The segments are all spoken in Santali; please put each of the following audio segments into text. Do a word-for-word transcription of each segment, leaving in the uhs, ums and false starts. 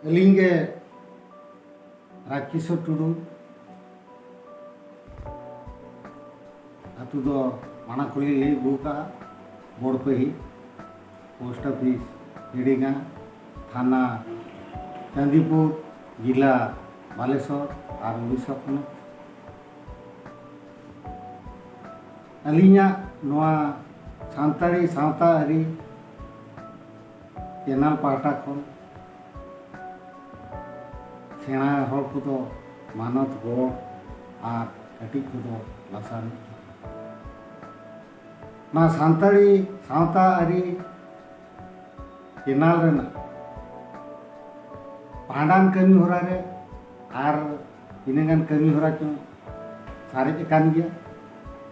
ᱟᱹᱞᱤᱧ ᱜᱮ ᱨᱟᱡᱽᱠᱤᱥᱳᱨ ᱴᱩᱰᱩ᱾ ᱟᱹᱛᱩ ᱫᱚ ᱢᱟᱱᱟᱠᱚᱞᱤ ᱞᱤᱧ ᱟᱹᱜᱩ ᱟᱠᱟᱫᱼᱟ, ᱵᱚᱲᱯᱟᱹᱦᱤ, ᱯᱳᱥᱴ ᱚᱯᱷᱤᱥ ᱮᱲᱮᱜᱟ, ᱛᱷᱟᱱᱟ ᱪᱟᱸᱫᱤᱯᱩᱨ, ᱡᱮᱞᱟ ᱵᱟᱞᱮᱥᱚᱨ ᱟᱨ ᱩᱲᱤᱥᱥᱟ ᱯᱚᱱᱚᱛ᱾ ᱟᱹᱞᱤᱧᱟᱜ ᱱᱚᱣᱟ ᱥᱟᱱᱛᱟᱲᱤ ᱥᱟᱶᱛᱟ ᱟᱹᱨᱤ ᱪᱮᱱᱮᱞ ᱯᱟᱦᱴᱟ ᱠᱷᱚᱱ ᱥᱮᱬᱟ ᱦᱚᱲ ᱠᱚᱫᱚ ᱢᱟᱱᱚᱛ ᱜᱚᱲ ᱟᱨ ᱠᱟᱹᱴᱤᱡ ᱠᱚᱫᱚ ᱞᱟᱥᱟᱲᱦᱮᱫ᱾ ᱚᱱᱟ ᱥᱟᱱᱛᱟᱲᱤ ᱥᱟᱶᱛᱟ ᱟᱹᱨᱤ ᱪᱮᱱᱮᱞ ᱨᱮᱱᱟᱜ ᱵᱷᱟᱸᱰᱟᱱ ᱠᱟᱹᱢᱤ ᱦᱚᱨᱟ ᱨᱮ ᱟᱨ ᱛᱤᱱᱟᱹᱜ ᱜᱟᱱ ᱠᱟᱹᱢᱤ ᱦᱚᱨᱟ ᱪᱚᱝ ᱥᱟᱨᱮᱡ ᱟᱠᱟᱱ ᱜᱮᱭᱟ᱾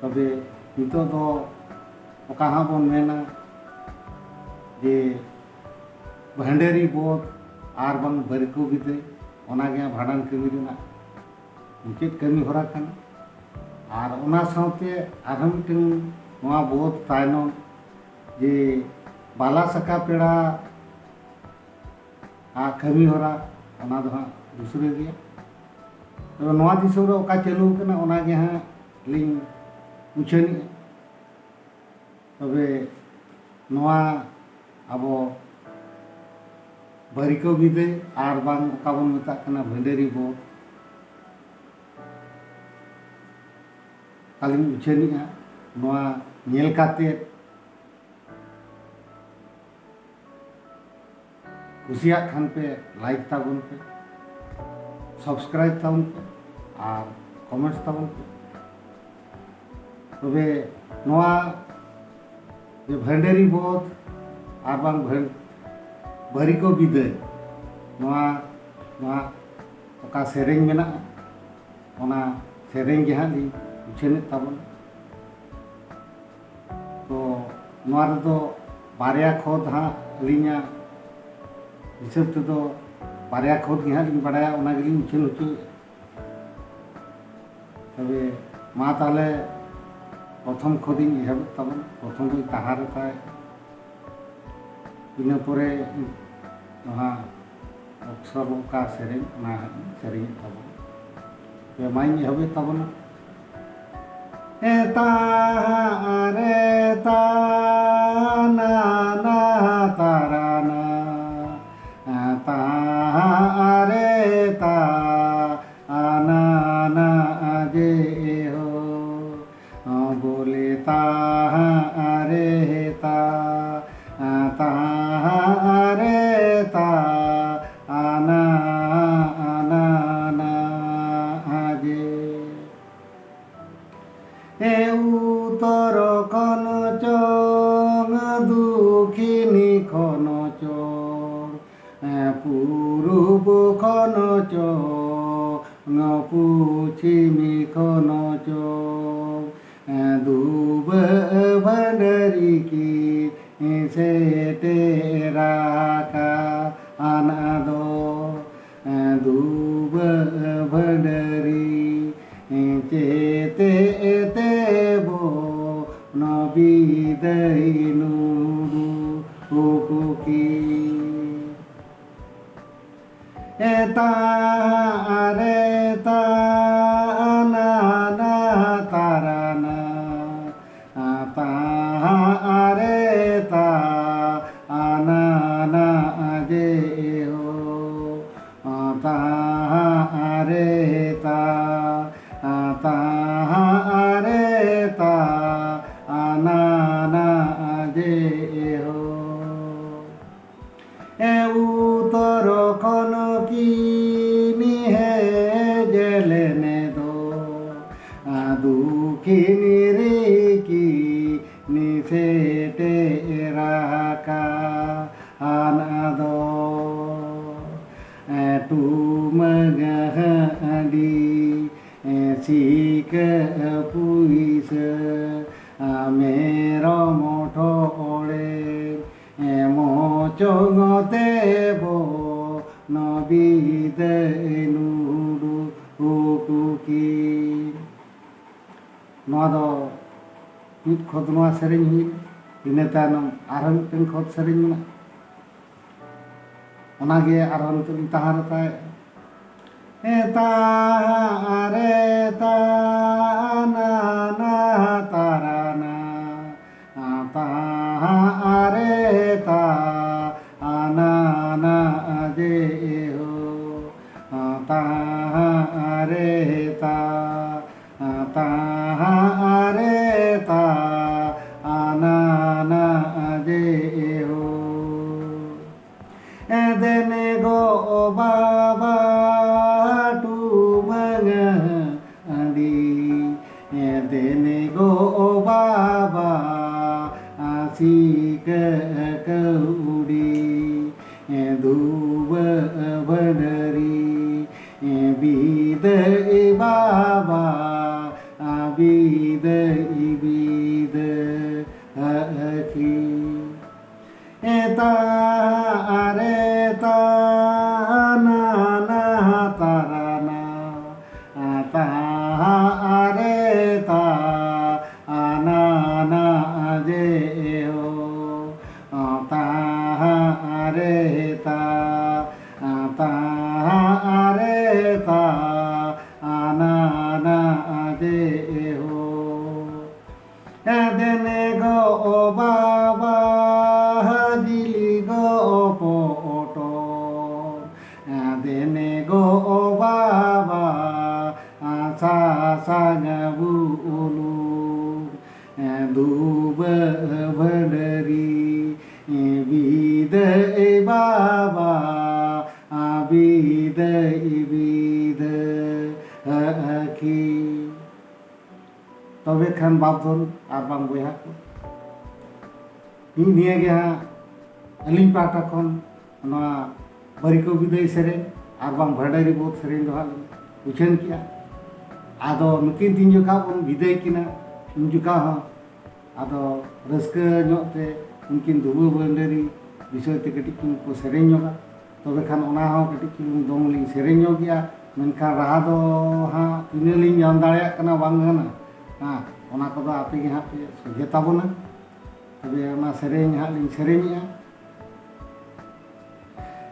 ᱛᱚᱵᱮ ᱱᱤᱛᱚᱜ ᱫᱚ ᱚᱠᱟ ᱦᱟᱸᱜ ᱵᱚᱱ ᱢᱮᱱᱟ ᱡᱮ ᱵᱷᱟᱹᱱᱰᱟᱹᱨᱤ ᱵᱚᱫᱷ ᱟᱨ ᱵᱟᱝ ᱵᱟᱹᱨᱤᱠᱟᱹ ᱵᱤᱫᱟᱹᱭ, ᱚᱱᱟ ᱜᱮ ᱦᱟᱸᱜ ᱵᱷᱟᱸᱰᱟᱱ ᱠᱟᱹᱢᱤ ᱨᱮᱱᱟᱜ ᱢᱩᱪᱟᱹᱫ ᱠᱟᱹᱢᱤ ᱦᱚᱨᱟ ᱠᱟᱱᱟ᱾ ᱟᱨ ᱚᱱᱟ ᱥᱟᱶᱛᱮ ᱟᱨᱦᱚᱸ ᱢᱤᱫᱴᱟᱝ ᱱᱚᱣᱟ ᱵᱚᱫᱷ ᱛᱟᱭᱱᱚᱢ ᱡᱮ ᱵᱟᱞᱟ ᱥᱟᱠᱟ ᱯᱮᱲᱟ ᱟᱜ ᱠᱟᱹᱢᱤ ᱦᱚᱨᱟ, ᱚᱱᱟ ᱫᱚ ᱦᱟᱸᱜ ᱫᱩᱥᱨᱟᱹ ᱜᱮᱭᱟ᱾ ᱛᱚᱵᱮ ᱱᱚᱣᱟ ᱫᱤᱥᱚᱢ ᱨᱮ ᱚᱠᱟ ᱪᱟᱹᱞᱩ ᱠᱟᱱᱟ, ᱚᱱᱟ ᱜᱮ ᱦᱟᱸᱜ ᱞᱤᱧ ᱩᱪᱷᱟᱹᱱᱮᱜᱼᱟ᱾ ᱛᱚᱵᱮ ᱱᱚᱣᱟ ᱟᱵᱚ ᱵᱟᱹᱨᱤᱠᱟᱹ ᱵᱤᱫᱟᱹᱭ ᱟᱨ ᱵᱟᱝ ᱚᱠᱟ ᱵᱚᱱ ᱢᱮᱛᱟᱜ ᱠᱟᱱᱟ ᱵᱷᱟᱹᱱᱰᱟᱹᱨᱤ ᱵᱚᱫᱷ, ᱚᱠᱟᱞᱤᱧ ᱩᱪᱷᱟᱹᱱᱮᱜᱼᱟ, ᱱᱚᱣᱟ ᱧᱮᱞ ᱠᱟᱛᱮᱫ ᱠᱩᱥᱤᱭᱟᱜ ᱠᱷᱟᱱ ᱯᱮ ᱞᱟᱭᱤᱠ ᱛᱟᱵᱚᱱ ᱯᱮ, ᱥᱟᱵᱥᱠᱨᱟᱭᱤᱵ ᱛᱟᱵᱚᱱ ᱯᱮ ᱟᱨ ᱠᱚᱢᱮᱱᱴᱥ ᱛᱟᱵᱚᱱ ᱯᱮ᱾ ᱛᱚᱵᱮ ᱱᱚᱣᱟ ᱡᱮ ᱵᱷᱟᱹᱱᱰᱟᱹᱨᱤ ᱵᱚᱫᱷ ᱟᱨ ᱵᱟᱝ ᱵᱷᱟᱹᱱ-, ᱵᱟᱹᱨᱤᱠᱟᱹ ᱵᱤᱫᱟᱹᱭ, ᱱᱚᱣᱟ, ᱱᱚᱣᱟ ᱚᱠᱟ ᱥᱮᱨᱮᱧ ᱢᱮᱱᱟᱜᱼᱟ, ᱚᱱᱟ ᱥᱮᱨᱮᱧ ᱜᱮ ᱦᱟᱸᱜ ᱞᱤᱧ ᱩᱪᱷᱟᱹᱱᱮᱫ ᱛᱟᱵᱚᱱᱟ᱾ ᱛᱚ ᱱᱚᱣᱟ ᱨᱮᱫᱚ ᱵᱟᱨᱭᱟ ᱠᱷᱚᱛ ᱦᱟᱸᱜ ᱟᱹᱞᱤᱧᱟᱜ ᱦᱤᱥᱟᱹᱵ ᱛᱮᱫᱚ ᱵᱟᱨᱭᱟ ᱠᱷᱚᱛ ᱜᱮ ᱦᱟᱸᱜ ᱞᱤᱧ ᱵᱟᱲᱟᱭᱟ, ᱚᱱᱟ ᱜᱮᱞᱤᱧ ᱩᱪᱷᱟᱹᱱ ᱦᱚᱪᱚᱭᱮᱫᱼᱟ᱾ ᱛᱚᱵᱮ ᱢᱟ ᱛᱟᱦᱚᱞᱮ ᱯᱨᱚᱛᱷᱚᱢ ᱠᱷᱚᱛ ᱤᱧ ᱮᱦᱚᱵᱮᱫ ᱛᱟᱵᱚᱱᱟ᱾ ᱯᱨᱚᱛᱷᱚᱢ ᱫᱚᱧ ᱛᱟᱦᱟᱨ ᱦᱟᱛᱟᱣᱮᱫᱼᱟ, ᱤᱱᱟᱹ ᱯᱚᱨᱮ ᱱᱚᱣᱟ ᱚᱠᱥᱚᱨ ᱚᱠᱟ ᱥᱮᱨᱮᱧ, ᱚᱱᱟ ᱦᱟᱸᱜ ᱤᱧ ᱥᱮᱨᱮᱧᱮᱫ ᱛᱟᱵᱚᱱᱟ᱾ ᱛᱚᱵᱮ ᱢᱟᱧ ᱮᱦᱚᱵᱮᱫ ᱛᱟᱵᱚᱱᱟ᱾ ᱮ ᱛᱟᱦᱟ ᱨᱮ ᱛᱟᱱᱟ ᱱᱟ ᱛᱟᱨᱟᱱᱟ, ᱮ ᱛᱟᱦᱟ ᱨᱮ ᱛᱟᱱᱟ ᱱᱟ ᱡᱮ ᱦᱳ᱾ ᱵᱚᱞᱮ ᱛᱟᱦᱟ ᱨᱮ ᱛᱟ, ᱛᱟᱦᱟ ᱨᱮ ᱛᱟ, ᱟᱱᱟ, ᱟᱱᱟ, ᱟᱱᱟ, ᱟᱡᱮ᱾ ᱮ ᱩᱛᱚᱨ ᱠᱷᱚᱱ ᱪᱚᱝ, ᱫᱩᱠᱷᱤᱱᱤ ᱠᱷᱚᱱ ᱪᱚᱝ, ᱯᱩᱨᱩᱵ ᱠᱷᱚᱱ ᱪᱚᱝ, ᱯᱩᱪᱷᱤᱢᱤ ᱠᱷᱚᱱ ᱪᱚᱝ, ᱫᱩᱵᱟᱹ ᱵᱷᱟᱹᱱᱰᱟᱹᱨᱤ ᱠᱤᱱ ᱥᱮᱴᱮᱨ ᱟᱠᱟᱱ ᱫᱚ᱾ ᱫᱩᱵᱟᱹ ᱵᱷᱟᱹᱱᱰᱟᱹᱨᱤ ᱪᱮᱛᱮ ᱛᱮᱵᱚ ᱱᱚᱵᱤᱫᱟᱹᱭ ᱱᱩᱰᱩᱠᱩᱠᱤ᱾ ᱮ ᱛᱟᱦᱟ ᱨᱮ ᱛᱟᱱᱟ ᱱᱟ ᱛᱟᱨᱟᱱᱟ, ᱟ ᱛᱟᱦᱟ ᱨᱮ ᱛᱟ, ᱟᱱᱟ ᱱᱟ ᱡᱮ ᱦᱳ᱾ ᱟ ᱛᱟᱦᱟ ᱨᱮ ᱛᱟ, ᱟ ᱛᱟᱦᱟ ᱨᱮ ᱛᱟ, ᱟᱱᱟ ᱱᱟ ᱡᱮ ᱦᱳ᱾ ᱮ ᱩᱛᱚᱨ ᱠᱷᱚᱱ ᱠᱤᱱ ᱦᱮᱡ ᱞᱮᱱ ᱫᱚ, ᱟ ᱫᱩᱠᱷᱤᱱ ᱨᱮ ᱠᱤᱱ ᱥᱮᱴᱮᱨ ᱟᱠᱟᱱ ᱫᱚ᱾ ᱮ ᱴᱩᱢᱟᱹᱝ ᱦᱟᱺᱰᱤ, ᱮ ᱥᱤᱠᱟᱹ ᱯᱩᱭᱥᱟᱹ, ᱟ ᱢᱮᱨᱚᱢ ᱴᱷᱚᱲᱮ, ᱮ ᱢᱚᱪᱚᱝ ᱛᱮᱵᱚ ᱱᱚᱵᱤᱫᱟᱹᱭ ᱱᱩᱰᱩᱠᱩᱠᱤ᱾ ᱱᱚᱣᱟ ᱫᱚ ᱢᱤᱫ ᱠᱷᱚᱫ ᱱᱚᱣᱟ ᱥᱮᱨᱮᱧ ᱦᱩᱭ ᱮᱱᱟ᱾ ᱤᱱᱟᱹ ᱛᱟᱭᱱᱚᱢ ᱟᱨᱦᱚᱸ ᱢᱤᱫᱴᱮᱱ ᱠᱷᱚᱫ ᱥᱮᱨᱮᱧ ᱢᱮᱱᱟᱜᱼᱟ᱾ ᱚᱱᱟᱜᱮ ᱟᱨᱦᱚᱸ ᱱᱤᱛᱚᱜ ᱞᱤᱧ ᱛᱟᱦᱟᱸ ᱨᱮᱛᱟᱭᱮᱫᱼᱟ᱾ ᱮ ᱛᱟᱦᱟᱸ ᱨᱮ ᱛᱟ ᱱᱟ ᱱᱟ ᱛᱟᱨᱟ ᱱᱟ, ᱟ ᱛᱟᱦᱟᱸ ᱨᱮ ᱛᱟ ᱟ ᱱᱟ ᱱᱟ ᱡᱮ ᱦᱳ, ᱟ ᱛᱟᱦᱟᱸ ᱨᱮ ᱛᱟ, ᱟ ᱛᱟᱦᱟᱸ ᱨᱮ ᱛᱟ, ᱟ ᱱᱟ ᱱᱟ ᱡᱮ ᱦᱳ᱾ ᱫᱮᱱᱮ ᱜᱚ ᱵᱟᱵᱟ ᱴᱩᱢᱟᱹᱝ ᱟᱹᱰᱤ, ᱫᱮᱱᱮ ᱜᱚ ᱵᱟᱵᱟ ᱟᱥᱤ ᱠᱟᱹᱣᱰᱤ, ᱫᱷᱩᱵᱟᱹ ᱵᱷᱟᱹᱰᱟᱹᱨᱤ ᱵᱤᱫᱟᱹᱭ ᱵᱟᱵᱟ, ᱵᱤᱫᱟᱹᱭ ᱵᱤᱫᱟᱹᱭ ᱟᱹᱠᱷᱤ᱾ ᱮ ᱛᱟᱦᱟᱸ ᱨᱮ ᱛᱟ ᱱᱟ ᱱᱟ ᱛᱟᱨᱟ ᱱᱟ, ᱟ ᱛᱟᱦᱟᱸ ᱨᱮ ᱛᱟ ᱟ ᱱᱟ ᱱᱟ ᱡᱮ ᱦᱳ, ᱟ ᱛᱟᱦᱟᱸ ᱨᱮ ᱛᱟ, ᱟ ᱛᱟᱦᱟᱸ ᱨᱮ ᱛᱟ, ᱟ ᱱᱟ ᱱᱟ ᱡᱮ ᱦᱳ᱾ ᱫᱮᱱᱮ ᱜᱚ ᱵᱟᱵᱟ ᱡᱤᱞᱤ ᱜᱚ ᱯᱚᱴᱚᱢ, ᱫᱮᱱᱮ ᱜᱚ ᱵᱟᱵᱟ ᱥᱟᱥᱟᱝ ᱵᱩᱞᱩᱝ, ᱫᱷᱩᱵᱟᱹ ᱵᱷᱟᱹᱰᱟᱹᱨᱤ ᱵᱤᱫᱟᱹᱭ ᱵᱟᱵᱟ, ᱵᱤᱫᱟᱹᱭ ᱵᱤᱫᱟᱹᱭ ᱟᱹᱠᱷᱤ᱾ ᱛᱚᱵᱮ ᱠᱷᱟᱱ ᱵᱟᱯ ᱫᱷᱚᱱ ᱟᱨ ᱵᱟᱝ ᱵᱚᱭᱦᱟ ᱠᱚ, ᱱᱤᱭᱟᱹ ᱜᱮ ᱦᱟᱸᱜ ᱟᱹᱞᱤᱧ ᱯᱟᱦᱴᱟ ᱠᱷᱚᱱ ᱱᱚᱣᱟ ᱵᱟᱹᱨᱤᱠᱚ ᱵᱤᱫᱟᱹᱭ ᱥᱮᱨᱮᱧ ᱟᱨ ᱵᱟᱝ ᱵᱷᱟᱹᱰᱟᱹᱨᱤ ᱵᱳᱫ ᱥᱮᱨᱮᱧ ᱫᱚ ᱦᱟᱸᱜ ᱞᱤᱧ ᱩᱪᱷᱟᱹᱱ ᱠᱮᱜᱼᱟ᱾ ᱟᱫᱚ ᱱᱩᱠᱤᱱ ᱛᱤᱱ ᱡᱚᱠᱷᱟ ᱵᱚᱱ ᱵᱤᱫᱟᱹᱭ ᱠᱤᱱᱟ, ᱩᱱ ᱡᱚᱠᱷᱟ ᱦᱚᱸ ᱟᱫᱚ ᱨᱟᱹᱥᱠᱟᱹ ᱧᱚᱜ ᱛᱮ ᱩᱱᱠᱤᱱ ᱫᱷᱩᱵᱟᱹ ᱵᱷᱟᱹᱰᱟᱹᱨᱤ ᱵᱤᱥᱚᱭ ᱛᱮ ᱠᱟᱹᱴᱤᱡ ᱠᱤᱱ ᱠᱚ ᱥᱮᱨᱮᱧ ᱧᱚᱜᱟ᱾ ᱛᱚᱵᱮ ᱠᱷᱟᱱ ᱚᱱᱟ ᱦᱚᱸ ᱠᱟᱹᱴᱤᱡ ᱪᱩᱞᱩᱝ ᱫᱚᱝ ᱞᱤᱧ ᱥᱮᱨᱮᱧ ᱧᱚᱜ ᱜᱮᱭᱟ, ᱢᱮᱱᱠᱷᱟᱱ ᱨᱟᱦᱟ ᱫᱚ ᱦᱟᱸᱜ ᱛᱤᱱᱟᱹᱜ ᱞᱤᱧ ᱧᱟᱢ ᱫᱟᱲᱮᱭᱟᱜ ᱠᱟᱱᱟ ᱵᱟᱝ ᱠᱟᱱᱟ, ᱦᱮᱸ, ᱚᱱᱟ ᱠᱚᱫᱚ ᱟᱯᱮ ᱜᱮ ᱦᱟᱸᱜ ᱯᱮ ᱥᱚᱡᱷᱮ ᱛᱟᱵᱚᱱᱟ᱾ ᱛᱚᱵᱮ ᱚᱱᱟ ᱥᱮᱨᱮᱧ ᱦᱟᱸᱜ ᱞᱤᱧ ᱥᱮᱨᱮᱧᱮᱜᱼᱟ᱾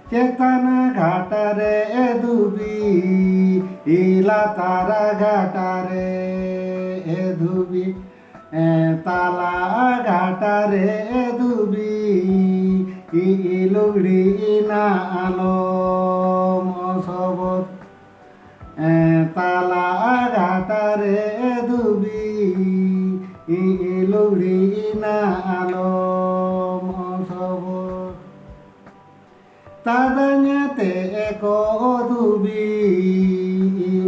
ᱪᱮᱛᱟᱱ ᱜᱷᱟᱴ ᱨᱮ ᱫᱷᱩᱵᱤ, ᱞᱟᱛᱟᱨ ᱜᱷᱟᱴ ᱨᱮ ᱫᱷᱩᱵᱤ, ᱛᱟᱞᱟ ᱜᱷᱟᱴ ᱨᱮ ᱫᱷᱩᱵᱤ, ᱞᱩᱜᱽᱲᱤ ᱤᱱᱟ ᱟᱞᱚᱢ ᱚᱥᱚᱵᱚᱨ᱾ ᱛᱟᱞᱟ ᱜᱷᱟᱴ ᱨᱮ ᱫᱷᱩᱵᱤ, ᱞᱩᱜᱽᱲᱤ ᱤᱱᱟ ᱟᱞᱚᱢ ᱚᱥᱚᱵᱚᱨ᱾ ᱛᱟᱫᱟᱧ ᱛᱮ ᱠᱚ ᱫᱷᱩᱵᱤ,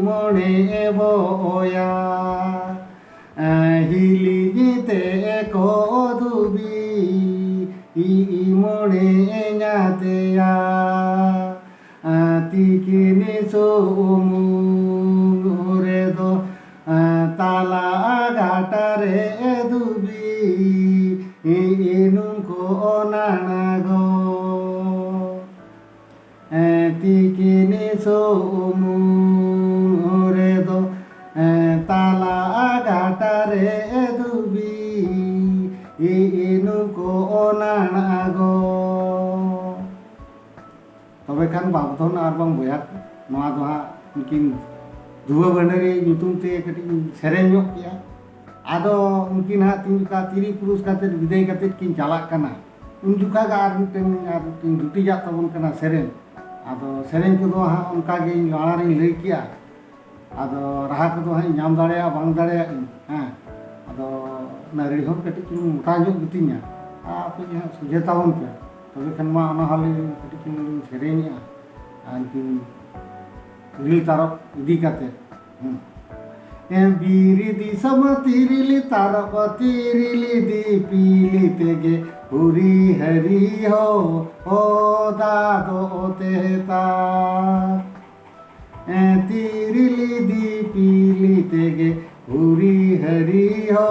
ᱢᱚᱬᱮ ᱵᱚᱭᱟ᱾ ᱦᱤᱞᱤᱧ ᱛᱮ ᱠᱚ ᱫᱷᱩᱵᱤ, ᱢᱚᱬᱮ ᱧᱟᱛᱮᱭᱟ᱾ ᱛᱤᱠᱤᱱ ᱥᱩᱢᱩᱝ ᱨᱮᱫᱚ, ᱛᱟᱞᱟ ᱜᱷᱟᱴ ᱨᱮ ᱫᱷᱩᱵᱤ, ᱱᱩᱝᱠᱩ ᱚᱱᱟᱬᱜᱚ᱾ ᱛᱤᱠᱤᱱ ᱥᱩᱢᱩᱝ ᱨᱮᱫᱚ, ᱛᱟᱞᱟ ᱜᱷᱟᱴ ᱨᱮ ᱫᱷᱩᱵᱤ, ᱱᱩᱝᱠᱩ ᱚᱱᱟᱬᱜᱚ᱾ ᱛᱚᱵᱮ ᱠᱷᱟᱱ ᱵᱟᱯᱫᱷᱚᱱ ᱟᱨ ᱵᱟᱝ ᱵᱚᱭᱦᱟ ᱠᱚ, ᱱᱚᱣᱟ ᱫᱚ ᱦᱟᱸᱜ ᱩᱱᱠᱤᱱ ᱫᱷᱩᱣᱟᱹ ᱵᱷᱟᱹᱱᱰᱟᱹᱨᱤ ᱧᱩᱛᱩᱢ ᱛᱮ ᱠᱟᱹᱴᱤᱡ ᱤᱧ ᱥᱮᱨᱮᱧ ᱧᱚᱜ ᱠᱮᱜᱼᱟ᱾ ᱟᱫᱚ ᱩᱱᱠᱤᱱ ᱦᱟᱸᱜ ᱛᱤᱱ ᱡᱚᱠᱷᱟ ᱛᱤᱨᱤ ᱯᱩᱨᱩᱥ ᱠᱟᱛᱮᱫ ᱵᱤᱫᱟᱹᱭ ᱠᱟᱛᱮᱫ ᱠᱤᱱ ᱪᱟᱞᱟᱜ ᱠᱟᱱᱟ, ᱩᱱ ᱡᱚᱠᱷᱟ ᱜᱮ ᱟᱨ ᱢᱤᱫᱴᱮᱱ, ᱟᱨ ᱢᱤᱫᱴᱮᱱ ᱡᱩᱴᱤᱡᱟᱜ ᱛᱟᱵᱚᱱ ᱠᱟᱱᱟ ᱥᱮᱨᱮᱧ᱾ ᱟᱫᱚ ᱥᱮᱨᱮᱧ ᱠᱚᱫᱚ ᱦᱟᱸᱜ ᱚᱱᱠᱟ ᱜᱮ ᱤᱧ ᱞᱟᱲᱟ ᱨᱤᱧ ᱞᱟᱹᱭ ᱠᱮᱜᱼᱟ᱾ ᱟᱫᱚ ᱨᱟᱦᱟ ᱠᱚᱫᱚ ᱦᱟᱸᱜ ᱤᱧ ᱧᱟᱢ ᱫᱟᱲᱮᱭᱟᱜᱼᱟ ᱵᱟᱝ ᱫᱟᱲᱮᱭᱟᱜ ᱤᱧ, ᱦᱮᱸ᱾ ᱟᱫᱚ ᱚᱱᱟ ᱨᱟᱹᱲ ᱦᱚᱸ ᱠᱟᱹᱴᱤᱡ ᱪᱩᱞᱩᱝ ᱢᱚᱴᱟ ᱧᱚᱜ ᱜᱮᱛᱤᱧᱟ᱾ ᱟᱯᱮ ᱜᱮ ᱦᱟᱸᱜ ᱥᱚᱡᱷᱮ ᱛᱟᱵᱚᱱ ᱯᱮ, ᱛᱚᱵᱮ ᱠᱷᱟᱱ ᱢᱟ ᱚᱱᱟ ᱦᱚᱸ ᱞᱤᱧ ᱠᱟᱹᱴᱤᱡ ᱪᱩᱞᱩᱝ ᱞᱤᱧ ᱥᱮᱨᱮᱧᱮᱜᱼᱟ᱾ ᱟᱨ ᱩᱱᱠᱤᱱ ᱛᱤᱨᱤᱞ ᱛᱟᱨᱚᱵ ᱤᱫᱤ ᱠᱟᱛᱮ, ᱦᱮᱸ᱾ ᱮ ᱵᱤᱨ ᱫᱤᱥᱚᱢ ᱛᱤᱨᱤᱞ ᱛᱟᱨᱚᱵ, ᱛᱤᱨᱤᱞ ᱫᱤᱯᱤᱞ ᱛᱮᱜᱮ ᱦᱩᱨᱤ ᱦᱟᱹᱨᱤ ᱦᱚ, ᱦᱚ ᱫᱟᱫᱚ ᱛᱮᱛᱟ᱾ ᱮ ᱛᱤᱨᱤᱞ ᱫᱤᱯᱤᱞ ᱛᱮᱜᱮ ᱦᱩᱨᱤ ᱦᱟᱹᱨᱤ ᱦᱚ,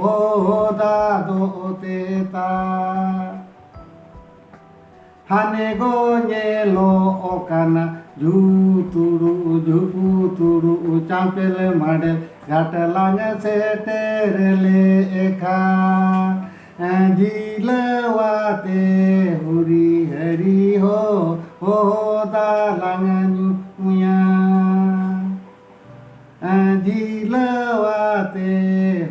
ᱦᱚ ᱫᱟᱫᱚ ᱛᱮᱛᱟ᱾ ᱦᱟᱱᱮ ᱜᱚ ᱧᱮᱞᱚᱜ ᱠᱟᱱᱟ ᱡᱷᱩᱛᱩᱲᱩ ᱡᱷᱩᱯᱩᱛᱩᱲᱩ ᱪᱟᱢᱯᱮᱞ ᱢᱟᱰᱮᱞ ᱜᱷᱟᱴ ᱞᱟᱝ ᱥᱮᱴᱮᱨ ᱞᱮᱠᱷᱟᱱ, ᱡᱷᱤᱞᱟᱹᱣᱟᱛᱮ ᱦᱩᱨᱤ ᱦᱟᱹᱨᱤ ᱦᱚ, ᱦᱚ ᱫᱟᱞᱟᱝ ᱧᱩᱭᱟ᱾ ᱡᱤᱞᱟᱹᱣᱟᱛᱮ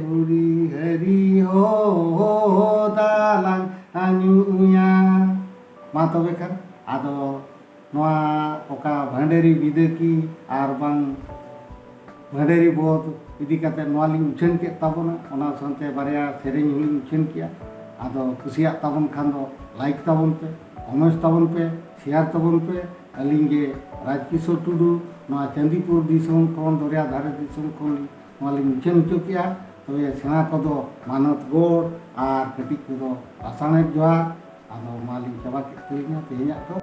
ᱦᱩᱨᱤ ᱦᱟᱹᱨᱤ ᱦᱚ ᱫᱟᱞᱟᱝ ᱧᱩᱭᱟ᱾ ᱢᱟ ᱛᱚᱵᱮ ᱠᱷᱟᱱ ᱟᱫᱚ ᱱᱚᱣᱟ ᱚᱠᱟ ᱵᱷᱟᱹᱱᱰᱟᱹᱨᱤ ᱵᱤᱫᱟᱹᱠᱤ ᱟᱨ ᱵᱟᱝ ᱵᱷᱟᱹᱱᱰᱟᱹᱨᱤ ᱵᱚᱫ ᱤᱫᱤ ᱠᱟᱛᱮ ᱱᱚᱣᱟ ᱞᱤᱧ ᱩᱪᱷᱟᱹᱱ ᱠᱮᱫ ᱛᱟᱵᱚᱱᱟ, ᱚᱱᱟ ᱥᱟᱶᱛᱮ ᱵᱟᱨᱭᱟ ᱥᱮᱨᱮᱧ ᱦᱚᱸᱞᱤᱧ ᱩᱪᱷᱟᱹᱱ ᱠᱮᱜᱼᱟ᱾ ᱟᱫᱚ ᱠᱩᱥᱤᱭᱟᱜ ᱛᱟᱵᱚᱱ ᱠᱷᱟᱱ ᱫᱚ ᱞᱟᱭᱤᱠ ᱛᱟᱵᱚᱱ ᱯᱮ, ᱠᱚᱢᱮᱱᱴ ᱛᱟᱵᱚᱱ ᱯᱮ, ᱥᱮᱭᱟᱨ ᱛᱟᱵᱚᱱ ᱯᱮ᱾ ᱟᱹᱞᱤᱧ ᱜᱮ ᱨᱟᱡᱽᱠᱤᱥᱳᱨ ᱴᱩᱰᱩ, ᱱᱚᱣᱟ ᱪᱟᱸᱫᱤᱯᱩᱨ ᱫᱤᱥᱚᱢ ᱠᱷᱚᱱ, ᱫᱚᱨᱭᱟ ᱫᱷᱟᱨᱮ ᱫᱤᱥᱚᱢ ᱠᱷᱚᱱ ᱱᱚᱣᱟ ᱞᱤᱧ ᱩᱪᱷᱟᱹᱱ ᱦᱚᱪᱚ ᱠᱮᱜᱼᱟ᱾ ᱛᱚᱵᱮ ᱥᱮᱬᱟ ᱠᱚᱫᱚ ᱢᱟᱱᱚᱛ ᱜᱚᱲ ᱟᱨ ᱠᱟᱹᱴᱤᱡ ᱠᱚᱫᱚ ᱞᱟᱥᱟᱬᱦᱮᱫ ᱡᱚᱦᱟᱨ᱾ ᱟᱫᱚ ᱢᱟ ᱞᱤᱧ ᱪᱟᱵᱟ ᱠᱮᱫ ᱛᱟᱹᱞᱤᱧᱟ ᱛᱮᱦᱮᱧᱟᱜ ᱫᱚ᱾